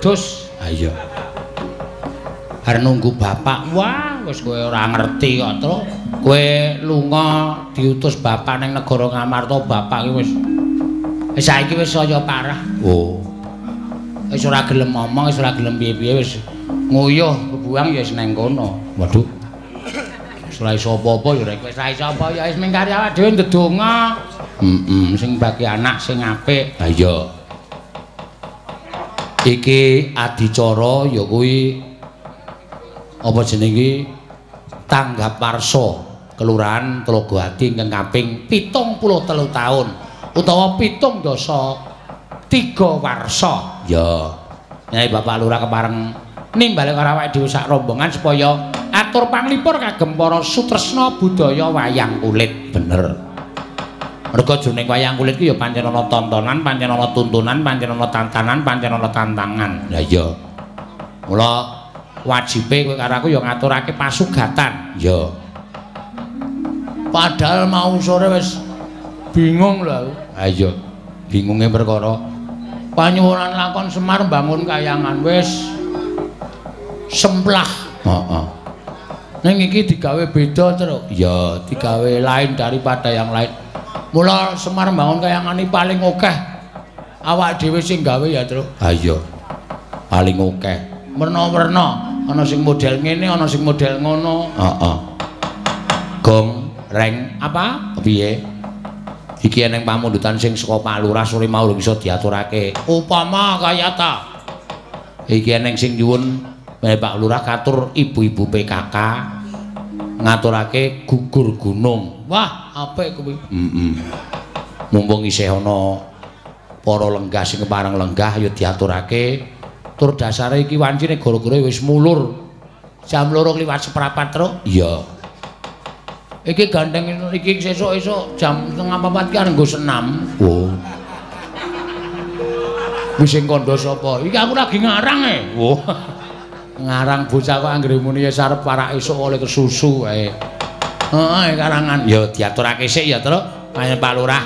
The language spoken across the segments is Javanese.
adus. Ha iya. Arep nunggu bapak. Wah, wis kowe ora ngerti kok, Truk. Kowe lunga diutus bapak ning negara Ngamarta, bapak ki wis wis saiki wis saya parah. Oh. Wis ora gelem ngomong, wis ora gelem piye-piye, wis nguyuh kebuang ya wis nang kono. Waduh. Wis ora iso apa-apa ya rek. Wis ora iso apa ya wis mingkari awak dhewe ndedonga. Heeh, sing bagi anak sing apik. Ha iya. Iki adicara ya kuwi apa jenenge iki Tanggap Warsa Kelurahan Tlogoadi ingkang kaping 73 taun utawa 73 warsa. Ya. Nek Bapak Lurah kepareng nimbali karo awake dhewe sak rombongan supaya atur panglipur kagem para sutresna budaya wayang kulit. Bener. Mergo jroning wayang kulit ki ya pancen ana tontonan, pancen ana tuntunan, pancen ana tantanan, pancen ana tantangan. Lah iya. Mula wajibe kowe karo aku ya ngaturake pasugatan. Ya. Padahal mau sore wis bingung lho aku. Ha iya. Bingunge perkara panyuwunan lakon Semar mbangun kayangan wis semplah. Heeh. Ning iki digawe beda, Truk. Ya, digawe lain daripada yang lain. Mula Semar mbangun kayangan iki paling akeh awak dhewe sing gawe ya, Truk. Ha iya. Paling akeh. Werna-werna, ana sing model ngene, ana sing model ngono. Heeh. Gong, reng, apa? Piye? Iki eneng pamundutan sing saka Pak Lurah sore mau urung iso diaturake. Upama kaya ta. Iki eneng sing nyuwun Pak Lurah katur ibu-ibu PKK ngaturake gugur gunung. Wah, apik kuwi. Heeh. Mumpung isih ana para lenggah sing kepareng lenggah ya diaturake. Tur dasare iki wancine gara-gara wis mulur. Jam 2:15, Truk. Iya. Iki gandeng iki sesuk-esuk jam 3:30 ki arep nggo senam. Oh. Wis sing kandha sapa? Iki aku lagi ngarang e. Oh. Ngarang bocah kok anggere muni ya arep parak esuk oleh kesusu wae. Heeh, karangan. Ya diaturake sik ya, Truk. Panjenengan Pak Lurah.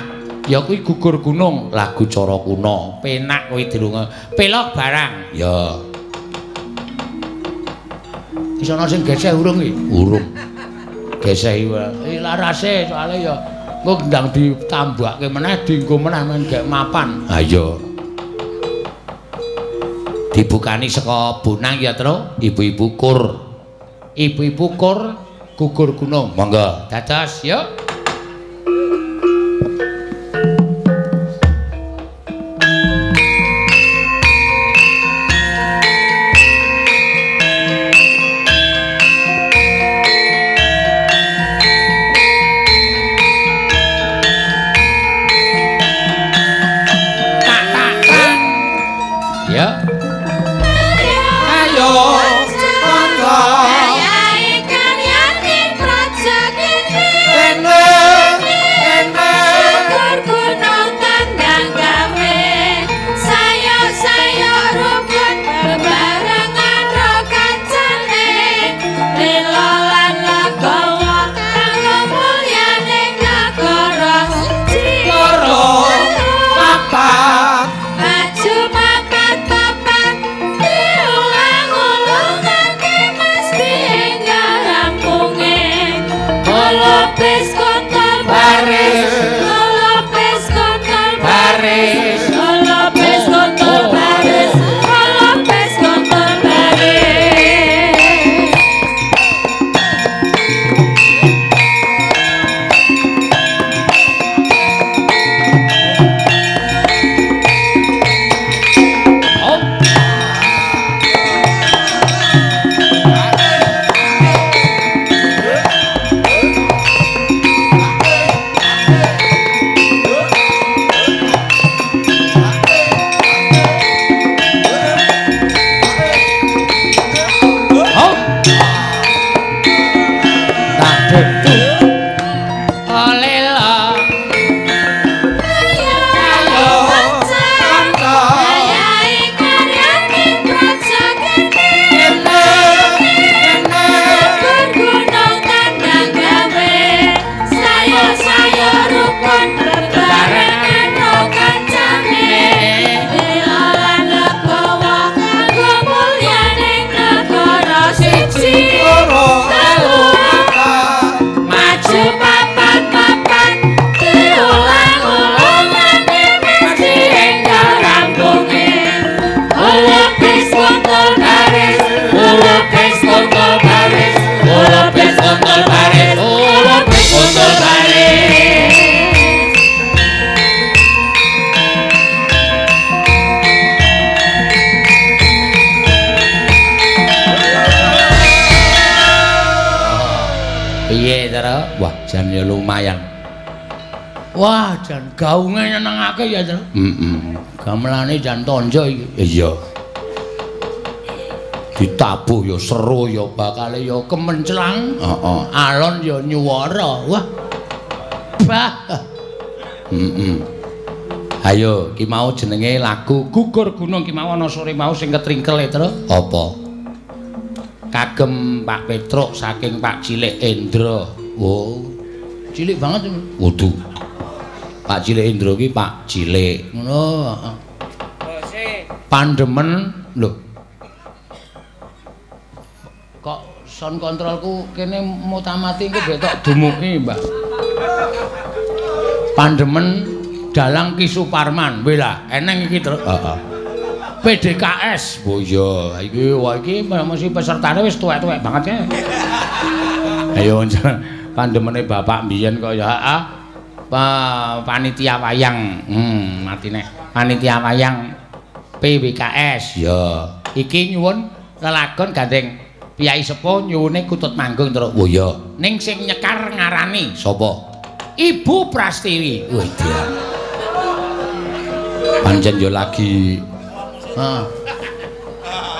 Ya kuwi gugur gunung, lagu cara kuno. Penak kuwi dirungo. Pelok barang. Ya. Wis ana sing geseh urung iki? Urung. Geseh iki larase soalé ya engko ndang ditambahke meneh dienggo meneh men gek mapan. Ha iya. Dibukani saka bonang ya, Truk. Ibu-ibu kur. Ibu-ibu kur gugur gunung. Monggo. Dados, yuk. Piye, Tru? Wah, jan ya lumayan. Wah, jan gaunge nyenengake ya, Tru. Heeh. Gamelane jan tonjo iki. Iya. Ditabuh ya seru ya bakale ya kemenclang. Heeh. Alon ya nyuwara. Wah. Bah. Heeh. Ayo, ki mau jenenge lagu Gugur Gunung ki mau ana sore mau sing ketringkel e, Tru. Apa? Kagem Pak Petruk saking Pak Cilik Endra. Oh. Cilik banget. Waduh. Pak Cilik Endra ki Pak Cilik. Ngono, heeh. Pandemen lho. Kok sound kontrolku kene mutamati engko betok dumuki, Mbah. Pandemen Dalang Ki Suparman. Weh lah, eneng iki, Tru. Heeh. PDKS. Oh iya, iki wah iki mesti pesertane wis tuwek-tuwek banget kae. Ayo pandemene bapak mbiyen kok ya heeh. Panitia wayang. Matine. Panitia wayang PWKS. Ya. Iki nyuwun lelagon gandeng Piyai Sepuh nyuwune Kutut Manggung, Tru. Oh iya. Ning sing nyekar ngarani sapa? Ibu Prastiwi. Wih, dia. Pancen yo lagi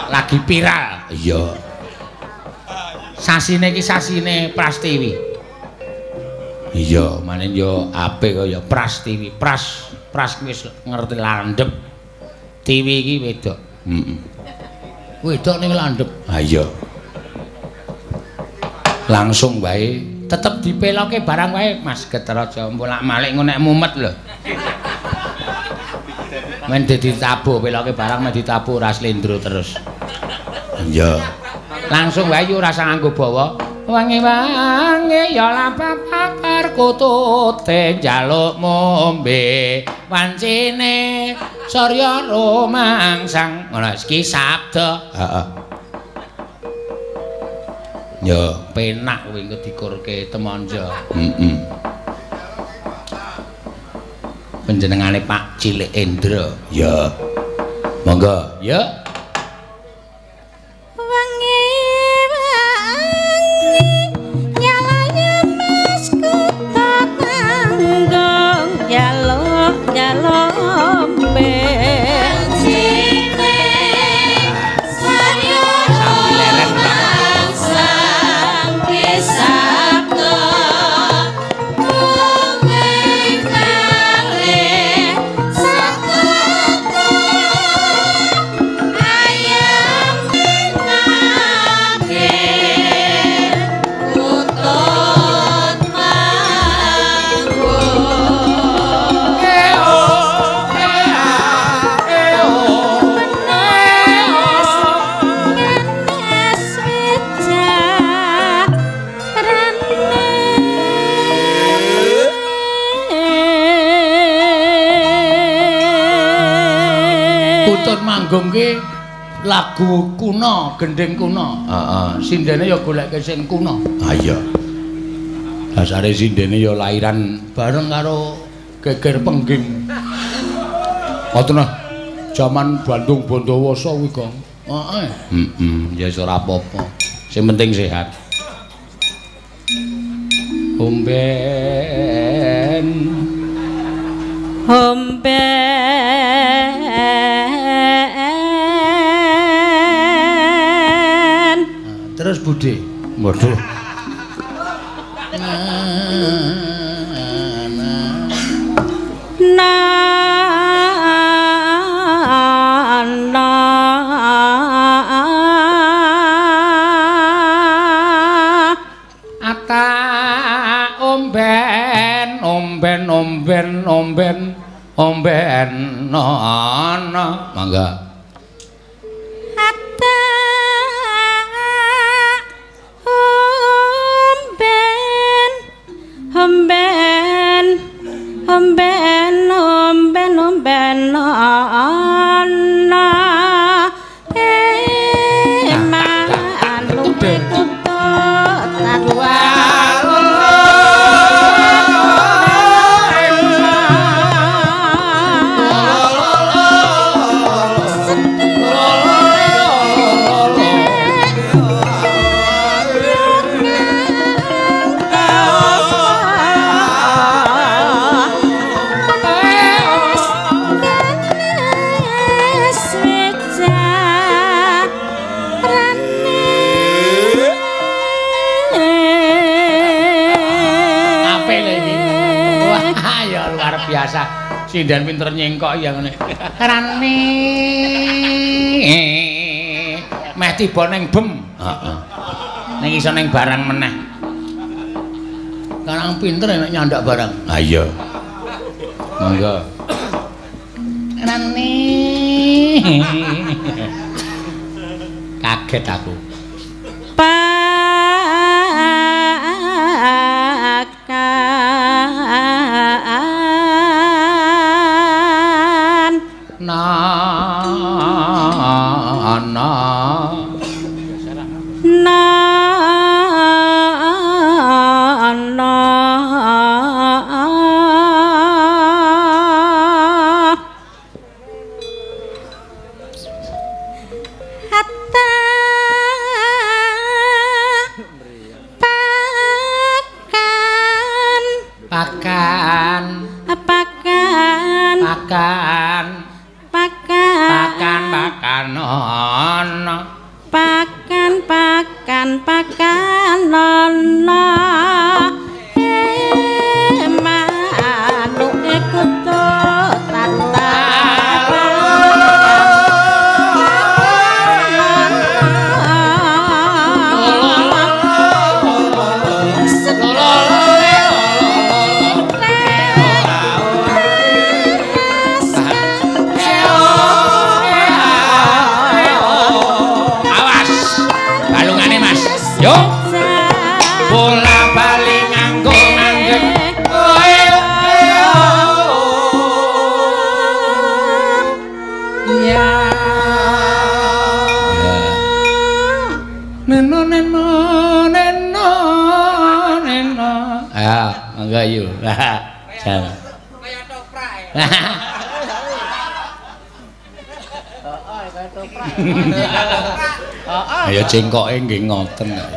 lagi viral. Iya. Sasine iki sasine Prastiwi. Iya, manen yo apik kaya Prastiwi. Pras, pras wis ngerti landhep. Tiwi iki wedok. Heeh. Wedok ning landhep. Ha iya. Langsung wae tetep dipeloke barang wae Mas Geteraja bolak-malik ngono nek mumet lho. Men ditabuh peloke barang men ditabuh ora slendro terus. Iya. Langsung wae yo ora usah nganggo bawa. Wangi-wangi ya lampar kutute njaluk ngombe wancine surya rumangsang. Ngono iki sabda. Heeh. Ya penak kowe engko dikurke temonjo. Heeh. Panjenengane Pak Cilik Endra. Ya. Monggo, ya. Wangi-wangi nyalanya Mas Kutut Manggung njaluk njaluk ombe. Manggung ki lagu kuno, gending kuno. Heeh, sindene ya goleke sing kuno. Ha iya. Dasare sindene ya lairan bareng karo Geger Pengging. Ngoten ah. Jaman Bandung Bondowoso kuwi, Gong. Heeh. Heeh, ya wis ora apa-apa. Sing penting sehat. Omben. Omben. Terus Bude. Waduh. Na na ata omben omben omben omben omben ana mangga. Omben omben omben omben ana emalu tutut Luar biasa. Sinden pinter nyengkok ya ngene. Rane. Meh tiba ning bem. Heeh. Ning iso ning barang meneh. Karang pinter nek nyandak barang. Ha iya. Monggo. Rane. Kaget aku. Pakan na na na na hatta pakan pakan pakan pakan pakan pakan pakan ana pakan pakan pakan ana manuke kutu tata. Awas balungane Mas. Yo bola bali nganggo manggeng. Ya. Neno neno neno neno. Ya, mangga yo. Jalan. Kaya toprak. Heeh, kaya toprak. Ayo cengkoke nggih ngoten kok.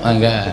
Mangga.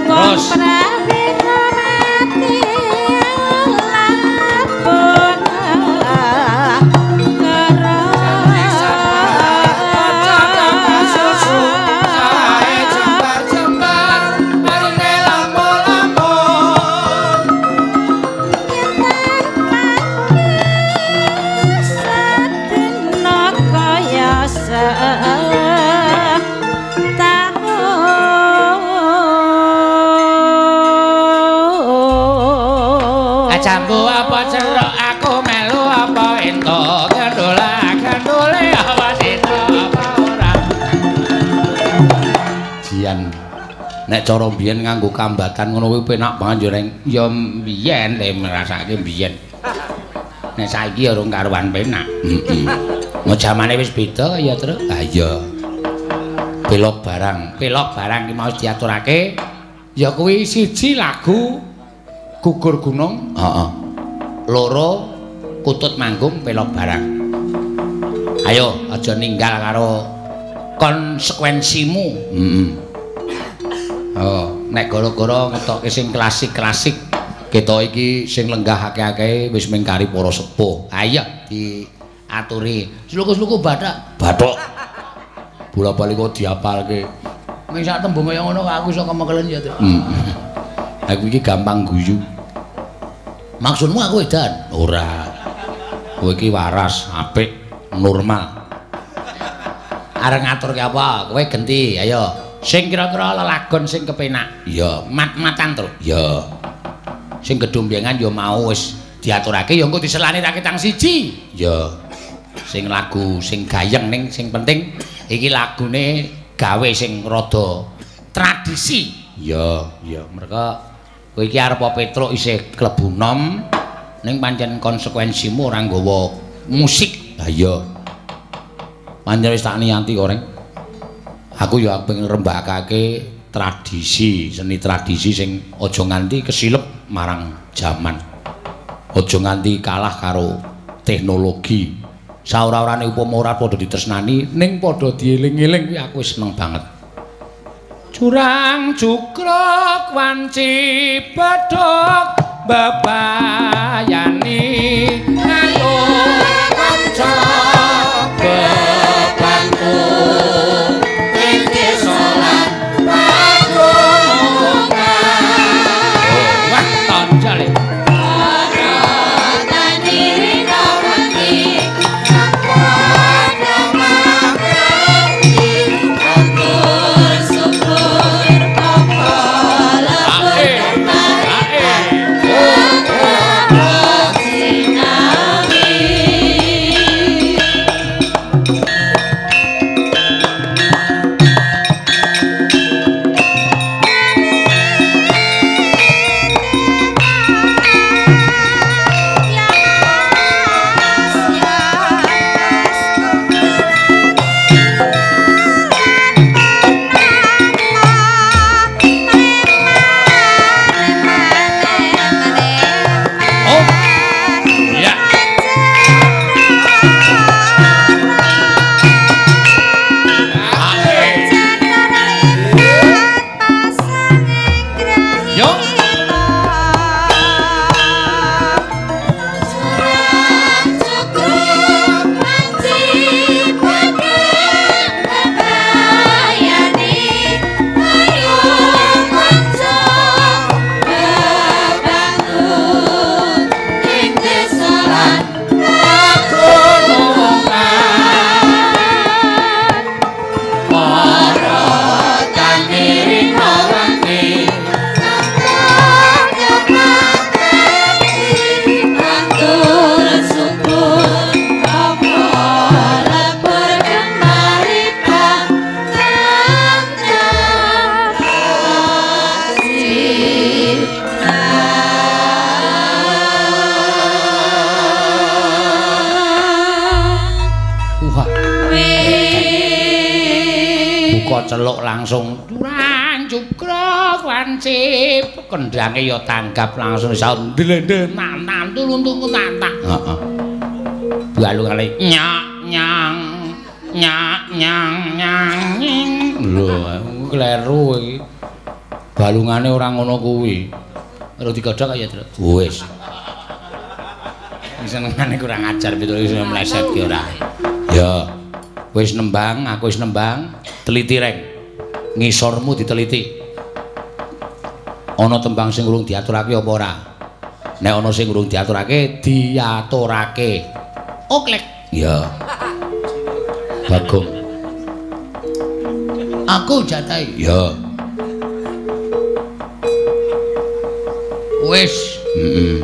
Terus. Jambu apa jeruk aku melu apa entuk gendula gendule apa sida apa ora. Jian nek cara biyen nganggo kambatan ngono kuwi penak banget yo reng. Ya biyen le ngrasake biyen. Nek saiki ya urung karuan penak. Heeh. Mau jamane wis beda ya, Truk. Ha iya. Pelok barang ki mau diaturake ya kuwi siji lagu Gugur Gunung, heeh. Loro Kutut Manggung pelok barang. Ayo aja ninggal karo konsekuensimu. Heeh. Oh, nek gara-gara ngetokke sing klasik-klasik, kita iki sing lenggah akeh-akeh wis mengkari para sepuh. Ayo diaturi. Sluku-sluku bathak. Bathok. Bola-bali kok diapalke. Ming sak tembung kaya ngono aku iso kemekelen ya, Truk. Heeh. Aku iki gampang guyu. Maksudmu aku edan? Ora. Kowe iki waras, apik, normal. Arep ngaturke apa? Kowe genti, ayo. Sing kira-kira lelagon sing kepenak. Iya, mat-matan, Truk. Iya. Sing gedhombengan ya mau wis diaturake ya engko diselani raketang siji. Iya. Sing lagu sing gayeng ning sing penting iki lagune gawe sing rada tradisi. Iya, iya, mereka Kowe iki arep Petruk isih klebu nom ning pancen konsekuensimu ora nggawa musik. Ha iya. Pancen wis tak niati kok, Reng. Aku ya pengen ngrembakake tradisi, seni tradisi sing aja nganti kesilep marang jaman. Aja nganti kalah karo teknologi. Saora-orane upama ora padha ditresnani ning padha dieling-eling kuwi aku wis seneng banget. Curang jukruk wanci bedhog bebayani ayo kanca bebantu ing desa lan pagunungan. Wah, tonjol. Celuk langsung curang jukruk wancip kendhange ya tanggap langsung saut ndlendhe nantan tulung tatak. Heeh. Balungane nyak nyang nyak nyang nyang. Lho, kleru iki. Balungane ora ngono kuwi. Ora digodhog kaya Truk. Wis. Senengane kurang ajar Petruk iso mleset ki ora. Ya. Wis nembang, aku wis nembang. Teliti Reng. Ngisormu diteliti. Ana tembang sing urung diaturake apa ora? Nek ana sing urung diaturake, diaturake. Oklek. Ya. Bagong. Aku jatahi. Ya. Wis. Heeh.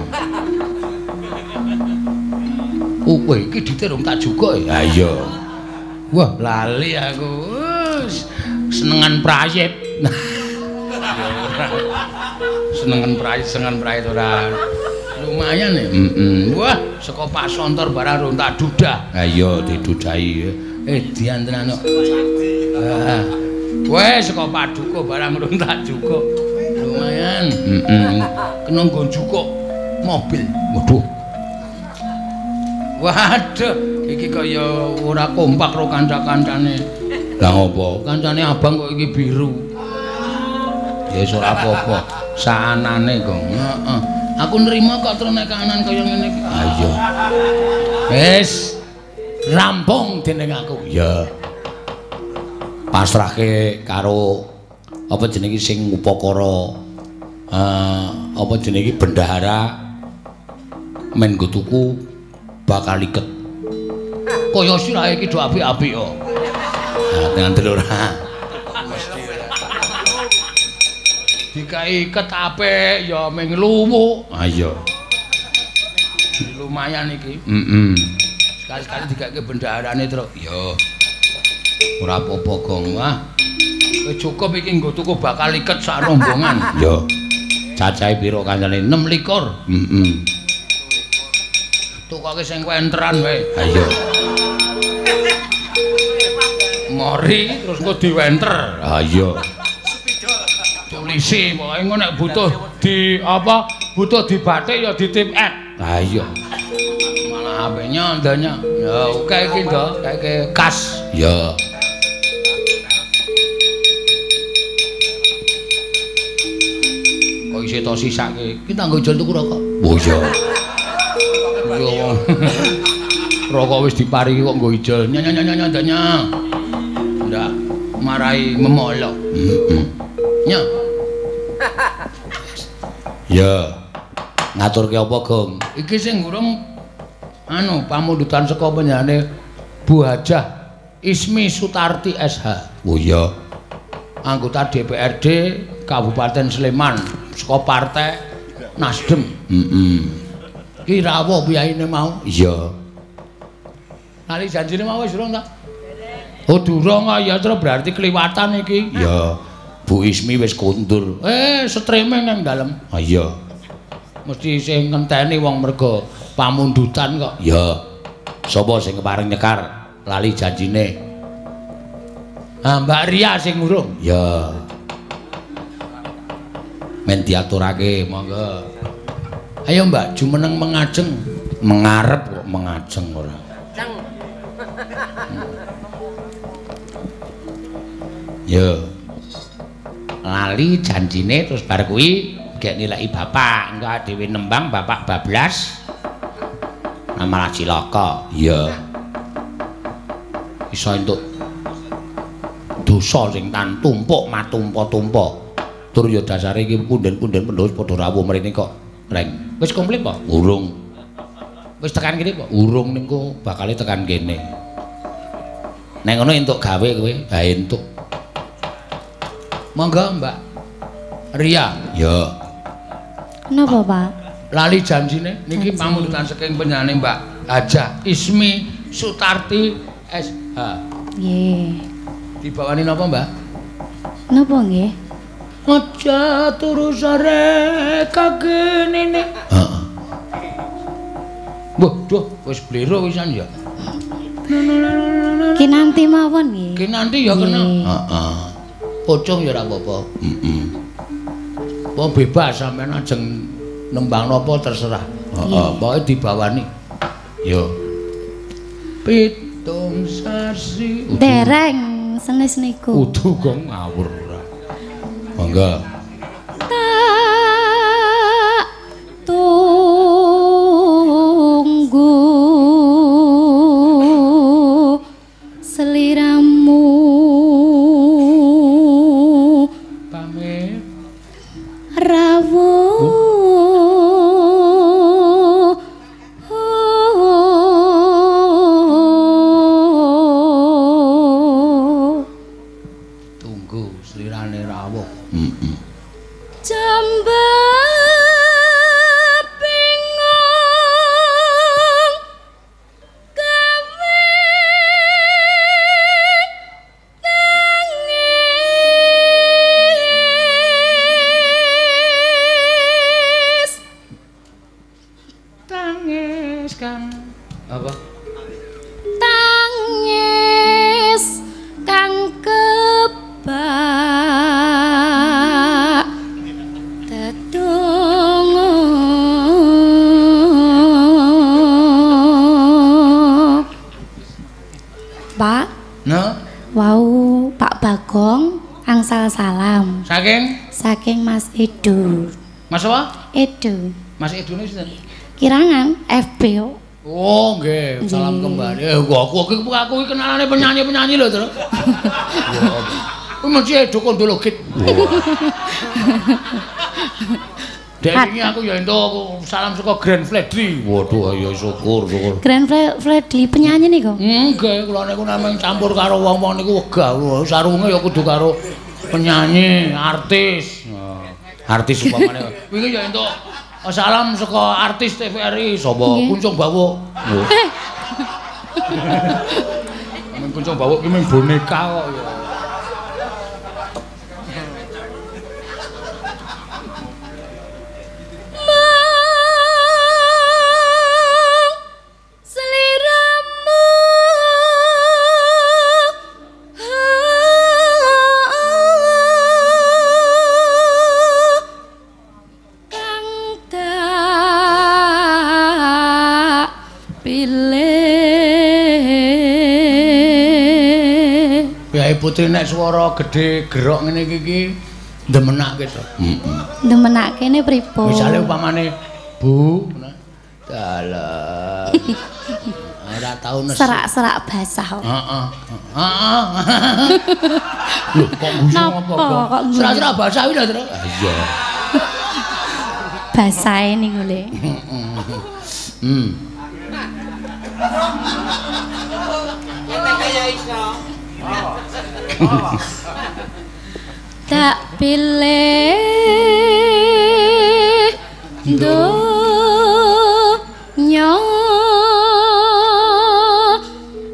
Kowe iki dite rung tak jukuk ya? Ha iya. Wah, lali aku. Senengan prayit. Senengan prayit, senengan prayit ora. Lumayan ya. Heeh. Wah, saka Pak Sontor barang rung tak dudah. Ha iya, didudahi. Dian tenan kok. Heeh. Wes saka Paduka barang rung tak jukuk. Lumayan. Heeh. Kena nggo jukuk mobil. Waduh. Waduh, iki kaya ora kompak karo kanca-kancane. Lah ngopo? Kancane abang kok iki biru. Ya wis ora apa-apa. Saanane kok. Heeh. Aku nrimo kok terus nek kahanan kaya ngene iki. Ha iya. Wis rampung dening aku. Ya. Pasrahke karo apa jenenge sing upakara apa jenenge bendahara men nggo tuku bakal iket. Kaya sirahe iki do apik-apik kok. Ha tenan ora. Mesti ora. Dikai iket apik ya ming luwuk. Ha iya. Lumayan iki. Heeh. Sekali-sekali dikake bendaharane, Truk. Ya. Ora apa-apa, Gong. Wah. Wis cukup iki nggo tuku bakal iket sak rombongan. Ya. Cacahe pira kancane? 26. Heeh. Tukoke sing kuenteran wae. Ha iya. Mori terus engko diwenter. Ha iya. Tulisi pokoke engko nek butuh di apa? Butuh dibatik ya ditip ek. Ha iya. Malah HP-nya ndanya. Ya oke iki ndo, kayak kas. Ya. Kok isih to sisake. Iki tanggo ijol tuku rokok. Oh iya. Iya wong. Rokok wis diparingi kok nggo ijol. Nya nya nya nya. Ndak marai memolok. Heeh. Nya. Ya. Ngaturke apa, Gong? Iki sing urung anu pamundutan saka panjenengane Bu Hajah Ismi Sutarti SH. Oh iya. Anggota DPRD Kabupaten Sleman saka Partai Nasdem. Heeh. Ki rawuh piyaine mau? Iya. Lali janjine mau wis durung ta? Oh durung ya terus berarti kliwatan iki. Iya. Bu Ismi wis kondur. Streaming nang dalem. Ha iya. Mesti sing ngenteni wong merga pamundutan kok. Ya. Sapa sing kepareng nyekar lali janjine? Ah, Mbak Ria sing urung. Ya. Men diaturake, monggo. Ayo Mbak, jumeneng mengajeng. Mengarep kok mengajeng ora. Ya. Lali janjine terus bar kuwi gek nilai bapak, engko dhewe nembang bapak bablas. Nah, malah cilaka. Iya. Iso entuk dosa sing tan tumpuk matumpa-tumpa. Tur ya dasare iki punden-punden pendhus padha rawuh mrene kok. Reng. Wis komplit apa? Urung. Wis tekan kene apa? Urung niku bakale tekan kene. Nek ngono entuk gawe kowe, ha entuk. Monggo Mbak Ria. Ya. Napa, Pak? Lali janjine niki pamundutan saking panjenengane Mbak Hajah Ismi Sutarti SH. Nggih. Dibawani napa, Mbak? Napa nggih? Aja turu sare kagenene. Heeh. Waduh, wis blero wisan ya. Ki nanti mawon nggih. Ki nanti ya kena. Heeh. Pocong ya ora apa-apa. Heeh. Wong bebas sampean ajeng nembang napa terserah. Heeh, pokoke dibawani. Yo. 7 sasi. Dereng senes niku. Udu kok ngawur ora. Monggo. Tak tunggu seliramu pamit rawuh tunggu selirane rawuh. Jambak bingung gawe tangis tangis kang apa tangis kang kebak dedonga. Pak, no? Wau Pak Bagong angsal salam saking saking Mas Edo. Mas apa? Edo. Mas Edo niku sinten? Kirangan FB. Oh nggih, salam kembali. Aku iki kenalane penyanyi-penyanyi lho, Tru. Kuwi mesti Edo Kondologit. Dek wingi aku ya entuk salam saka Grand Fledri. Waduh, ya syukur, syukur. Grand Fledri penyanyi niku? Nggih, kula niku namung campur karo wong-wong niku wegah. Sarunge ya kudu karo penyanyi, artis. Artis upamane. Wingi ya entuk salam saka artis TVRI sapa? Kuncung Bawuk. Mung Kuncung Bawuk ki mung boneka kok ya. Putri nek swara gedhe gerok ngene iki iki ndemenake to. Heeh. Ndemenakene pripun? Misale upamane Bu, dalam. Ora tau nesu. Serak-serak basah. Heeh. Heeh. Lho kok guyu apa kok? Serak-serak basah kuwi lho, Tru. Iya. Basahe niku le. Hmm. Tak pilih dunya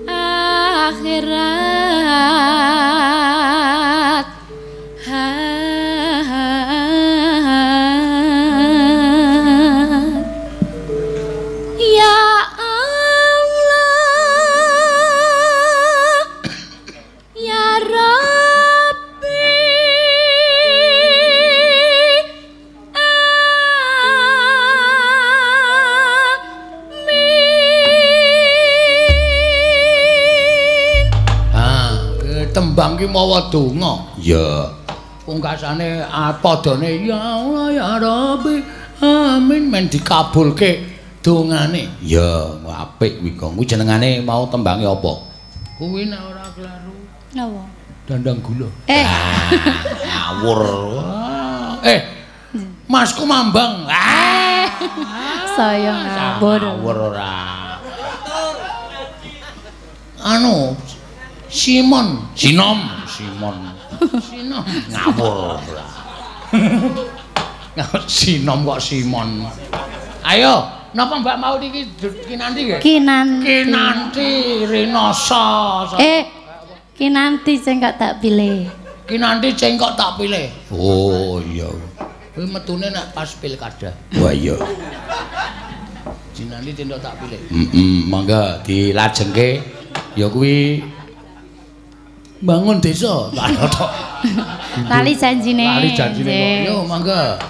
akhirat. Ya Allah, ya Rabbi, amin. Ah, tembang ki mawa donga. Ya. Pungkasane padane ya Allah ya Rabbi, amin men dikabulke dongane. Ya, apik kuwi Gong. Kuwi jenengane mau tembange apa? Kuwi nek ora kleru. Napa? Dandang gula. Ngawur. Masku mambang. Saya ngawur. Ngawur ora. Anu Simon, Sinom, Simon. Sinom ngawur ora. Sinom kok Simon. Ayo, napa Mbak mau niki Kinanti nggih? Kinanti. Kinanti Rinasa. Kinanti cengkok tak pilih. Kinanti cengkok tak pilih. Oh iya. Kuwi metune nek pas pilkada. Wah iya. Kinanti cengkok tak pilih. Heeh, monggo dilajengke. Ya kuwi bangun desa. Lali janjine. Lali janjine kok. Yo monggo.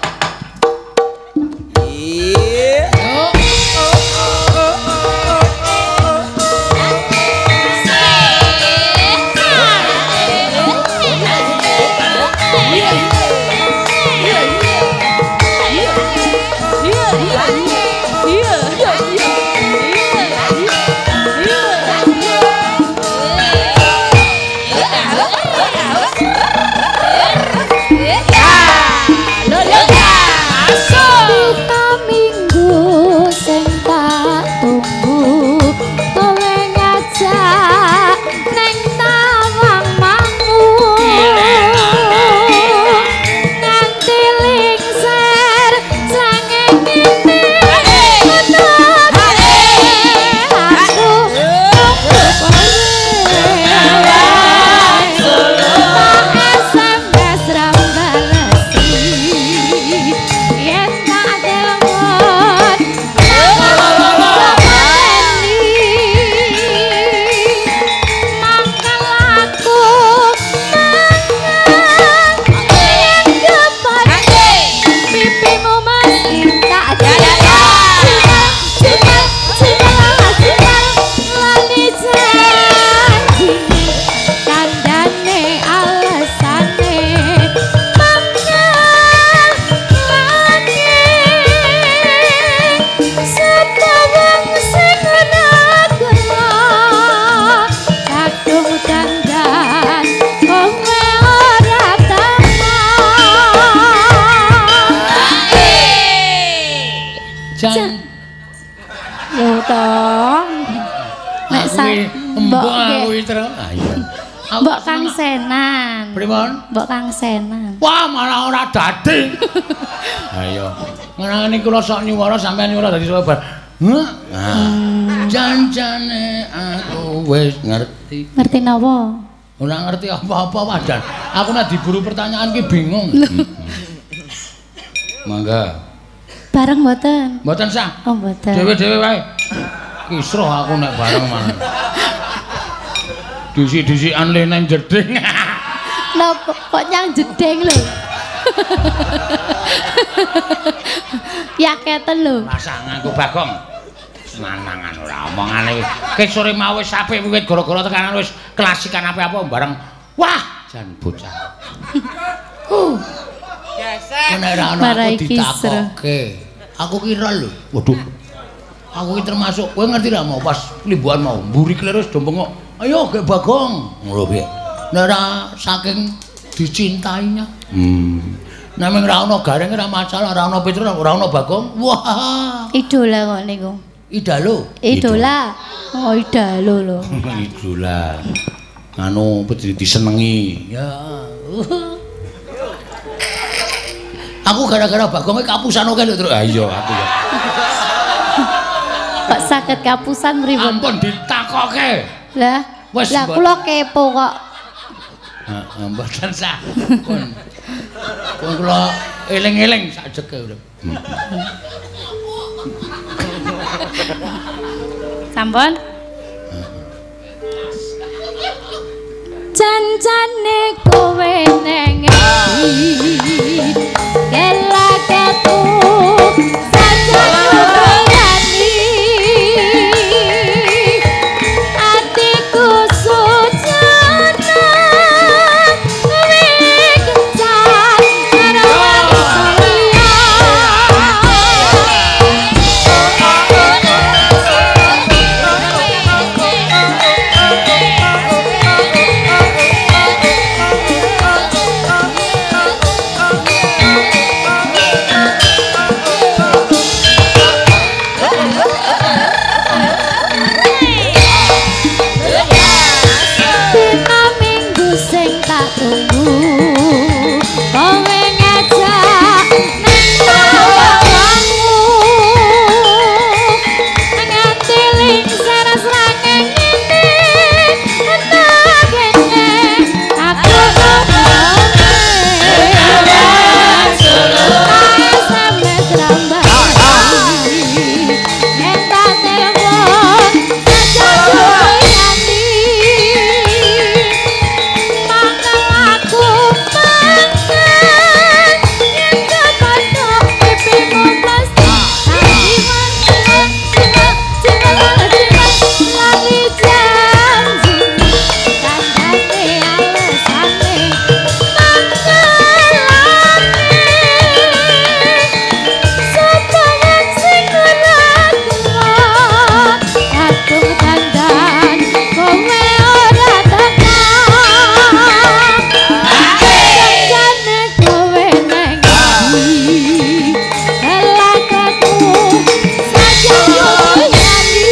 Mbok Kang Senan. Pripun? Mbok Kang Senan. Wah, malah ora dadi. Ayo. Ngenani kula sok nyuwara sampean nyuwara dadi suwe bar. Heeh. Janjane aku wis ngerti. Ngerti napa? Ora ngerti apa-apa wadan. Aku nek diburu pertanyaan ki bingung. Mangga. Bareng mboten? Mboten sah. Oh, mboten. Dhewe-dhewe wae. Kisruh aku nek bareng malah. Disi-disian le nang jeding. Napa kok nyang jeding lho? Ya keten lho. Masa nganggo Bagong. Nanangan ora omongane. Ke sore mau wis apik wiwit gara-gara tekanan wis klasikan apa-apa bareng Wah, jan bocah. Gesek. Nek ora ana aku ditakokke. Aku kira lho. Waduh. Aku iki termasuk kowe ngerti ra mau pas limbuhan mau mburi kleru wis do bengok. Ayo gek Bagong. Ngono piye. Nek ora saking dicintainya. Nek mung ora ana Gareng ora masalah, ora ana Petruk, ora ana Bagong. Wah. Idola kok niku. Idalo. Idola. Oh, idalo lho. Idola. Anu disenengi. Ya. Aku gara-gara Bagongnya kapusan oke lho, Truk. Ah iya, aku ya. Kok saged kapusan pripun? Ampun ditakoke. Lah, lah kula kepo kok. Heeh, mboten sah. Pun. Pun kula eling-eling sak jeke urip. Sampun? Jancane kowe neng endi? Kelaketu saja atiku sujana kowe kencan karo wanita. Dina minggu sing tak tunggu kowe ngajak nang tawangmu nganti lingsar srangeng ngene entuk kene aku SMS rambak yen tak telepon saja mangkel aku mangan yen kepethuk pipimu pasti jiman jiman jiman jiman jiman lali janji kandhane alesane mangkelane sapa wong sing ora kula atung dandan kowe ora teka janjane kowe neng endi elakku saja yani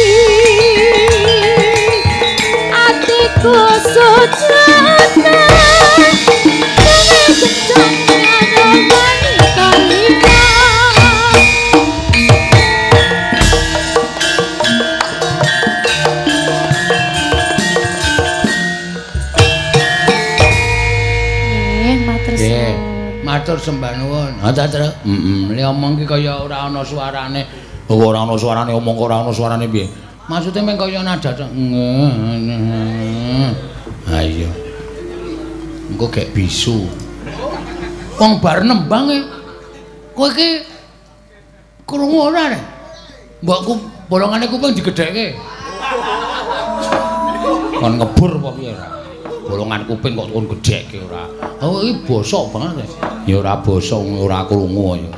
atiku sujana kowe kencan karo wanita liya. Nggih, matur Nggih, suwun. matur sembah nuwun. Ha ta, Truk? Heeh, le omong ki kaya ora ana suarane. Oh, ora ana suarane omong kok ora ana suarane piye? Maksude meng kaya nada tok. Ha iya. Engko gek bisu. Wong bar nembang e. Kowe iki krungu ora rek? Mbokku bolongane kuping digedhekke. Kon ngebur apa piye ora? Bolongan kuping kok kon gedhekke ora. Oh iki bosok banget. Ya ora bosok ora krungu ya.